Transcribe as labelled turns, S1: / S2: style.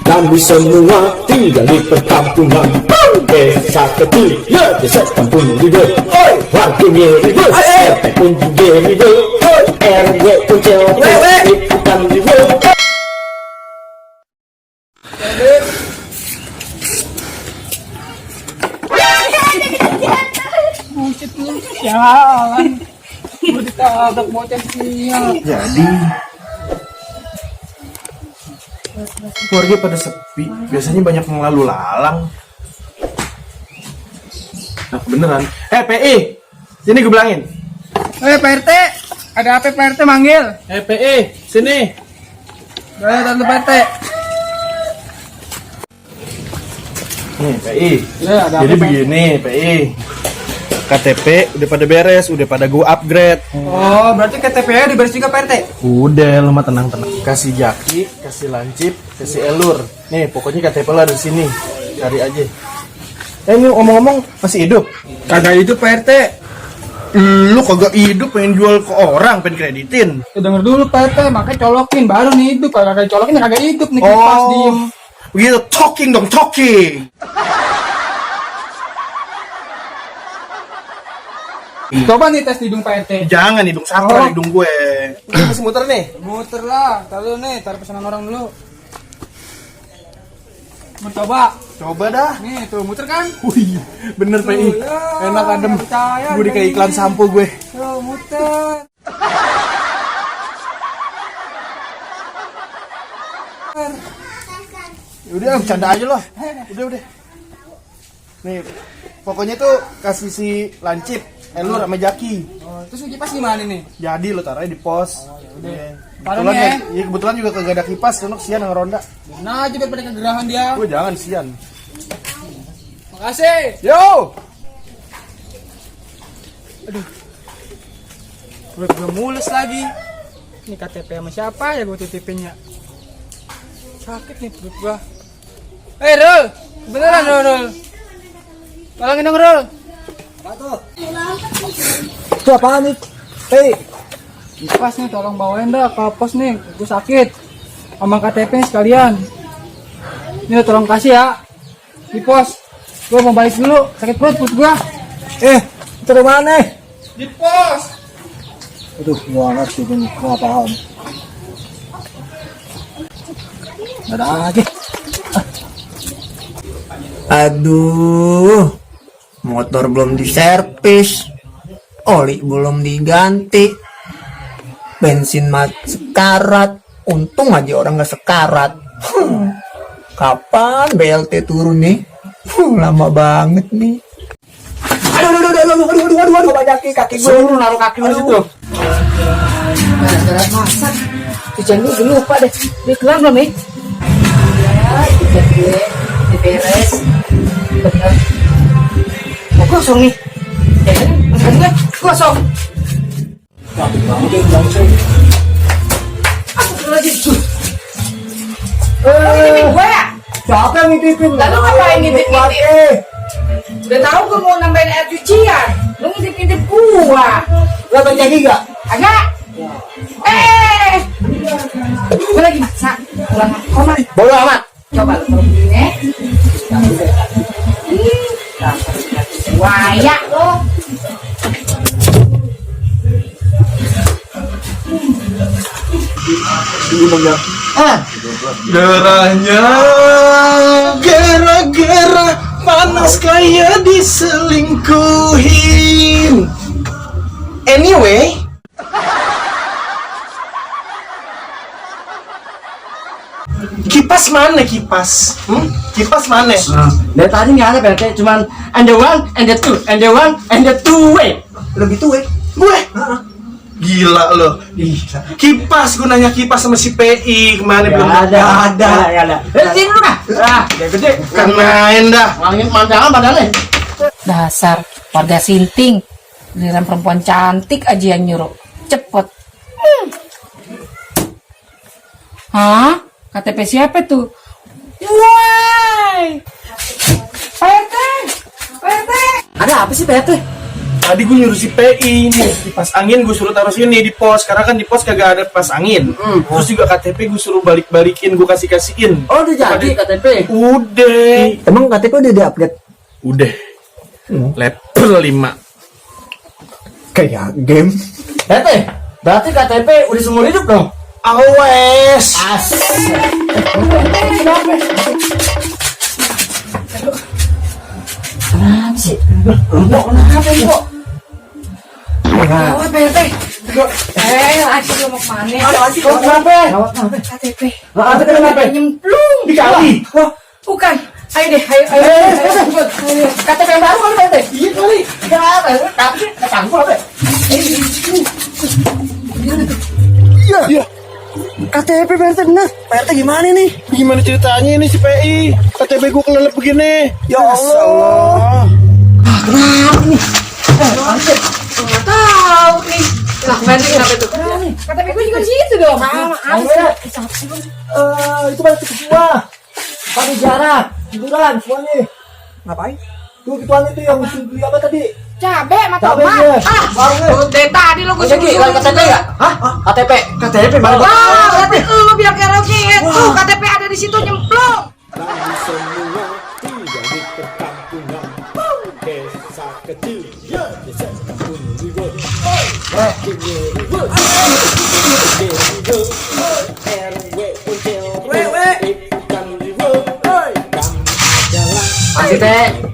S1: Kami semua tinggal di perkampungan. Desa kecil, ya desa kampung juga. Waktunya ribut, RT pun juga ribut. RW pun cewek, ikutan ribut.
S2: Bucet lu, jalan. Udah ditabrak bocah sial.
S3: Jadi keluarga pada sepi, biasanya banyak yang lalu lalang. Nah beneran. PI, sini gue bilangin.
S2: Pak RT, ada apa Pak RT manggil?
S3: PI, sini.
S2: Tante Pak RT.
S3: Nih PI.
S2: Ya, ada
S3: Jadi
S2: apa, Pak?
S3: begini PI. KTP udah pada beres, udah pada gue upgrade.
S2: Oh, berarti KTP-nya diberesin ke Pak RT?
S3: Udah, lu mah tenang-tenang. Kasih jaki, kasih lancip, kasih elur. Nih, pokoknya KTP lo ada di sini. Cari aja. Ini ngomong-ngomong masih hidup?
S2: Kagak hidup Pak RT.
S3: Lu kagak hidup pengen jual ke orang, pengen kreditin.
S2: Ya, denger dulu Pak RT, makanya colokin baru nih hidup. Kalau kagak colokin ya kagak hidup nih kipas diem.
S3: Begitu talking dong, talking.
S2: Coba nih tes hidung Pak RT.
S3: Jangan hidung sampah,
S2: Oh.
S3: hidung gue. Udah masih muter nih.
S2: Muter lah, taruh nih, taruh pesanan orang dulu. Mau coba?
S3: Coba dah.
S2: Nih, tuh muter kan?
S3: Wih, bener PI.
S2: Ya,
S3: Enak adem.
S2: nggak percaya,
S3: Gue di kayak iklan sampo gue.
S2: Tuh, muter.
S3: Udah, bercanda aja loh. Udah. Nih, pokoknya tuh kasih si lancip, elur sama jaki.
S2: Oh, terus ini kipas gimana nih?
S3: Jadi lo taruhnya di pos. Iya.
S2: Taruhnya
S3: Kebetulan,
S2: ya?
S3: ya, kebetulan juga kagak ada kipas, sono sian yang ronda.
S2: Nah, aja biar pada kegerahan dia.
S3: Gue jangan sian.
S2: Makasih.
S3: Yo!
S2: Perut gue mulus lagi. Ini KTP sama siapa ya gue titipinnya? Sakit nih perut gue. Rul, beneran Rul. Tolongin dong Rul.
S4: Itu apaan nih? Hei,
S2: Kipas nih, tolong bawain dah ke pos nih. Gue sakit. Sama KTP nih sekalian. Ini tolong kasih ya. Di pos. Gue mau balik dulu. Sakit perut gue.
S4: itu dari mana?
S2: Di pos.
S4: Aduh, gua ngerti, gua nggak paham. Nggak ada lagi. Aduh, motor belum diservis, oli belum diganti, bensin mati sekarat. Untung aja orang nggak sekarat. Kapan BLT turun nih? Lama banget nih. Aduh, kaki gue.
S2: Suruh naruh kaki lu situ.
S5: Gara-gara masak cucian gue lupa deh. Dia kelar belum nih? Ya, cucian gue diberes. Bener. Mau kosong nih. Ya kan? Makan gue kosong. Lagi ngintipin gue ya?
S4: Siapa yang ngintipin?
S5: Lalu ngapain ngintip-ngintip? Udah tahu gue mau nambahin air cucian. Lu ngintip-ngintip gua.
S4: Gak terjadi gak?
S5: Agak. Gue lagi masak. Pulang komat.
S4: Bodo amat.
S5: Coba lu taruh begini. Wayak lo.
S3: Gerahnya gara-gara panas kayak diselingkuhin. Anyway, kipas mana kipas? Kipas mana?
S4: Dari tadi nggak ada BLT, cuman and the one, and the two, and the one, and the two way. Lebih tuh
S3: Gue? Gila lo. Kipas, gue nanya kipas sama si PI kemana belum
S4: ada.
S5: Sini dulu dah.
S4: Dia gede.
S3: Kan main dah.
S4: Angin mandangan badannya.
S5: Dasar warga Sinting. Giliran perempuan cantik aja yang nyuruh. Cepet. Hah? KTP siapa tuh? Woi! Pak RT! Pak RT!
S4: Ada apa sih BLT?
S3: Tadi gue nyuruh si PI nih, kipas angin gue suruh taruh sini di pos, karena kan di pos kagak ada kipas angin. Terus juga KTP gue suruh balik-balikin, gue kasih-kasihin.
S4: Oh, udah jadi KTP.
S3: Udah.
S4: Emang KTP udah di-upgrade?
S3: Udah. Level 5.
S4: Kayak game. Berarti KTP udah seumur hidup dong?
S3: Awes.
S4: Kenapa sih? Kenapa kok?
S5: Oh, PRT. Lagi lo mau kemana?
S4: Kenapa?
S5: KTP.
S4: Kenapa?
S5: Nyemplung.
S3: Dikali.
S5: Bukan. Ayo deh, ayo.
S4: KTP yang baru kan PRT? Iya kali. Kenapa? Tapi ketangkul apa?
S3: Iya.
S4: KTP PRT bener. PRT gimana nih?
S3: Gimana ceritanya ini si PI? KTP gue kelelep begini. Ya Allah.
S4: Kenapa nih?
S5: Nggak tahu nih. Lah, PRT kenapa itu? KTP gue juga di situ dong.
S4: Itu balik ke gua. Pada jarak, tiduran semuanya.
S3: Ngapain?
S4: Tuh gituan itu yang mesti beli apa tadi?
S5: Cabe mata
S4: Cabe dia.
S5: Dari tadi lo gue
S4: Lagi KTP enggak? Hah? KTP mana?
S5: Wah, berarti lu biar kayak Rocky itu KTP ada di situ nyemplung.
S1: Kami semua tinggal di perkampungan. Desa kecil, ya desa kampung ribut. Waktunya ribut. RW Uncil, ikutan ribut. Kami adalah
S4: Masih teh.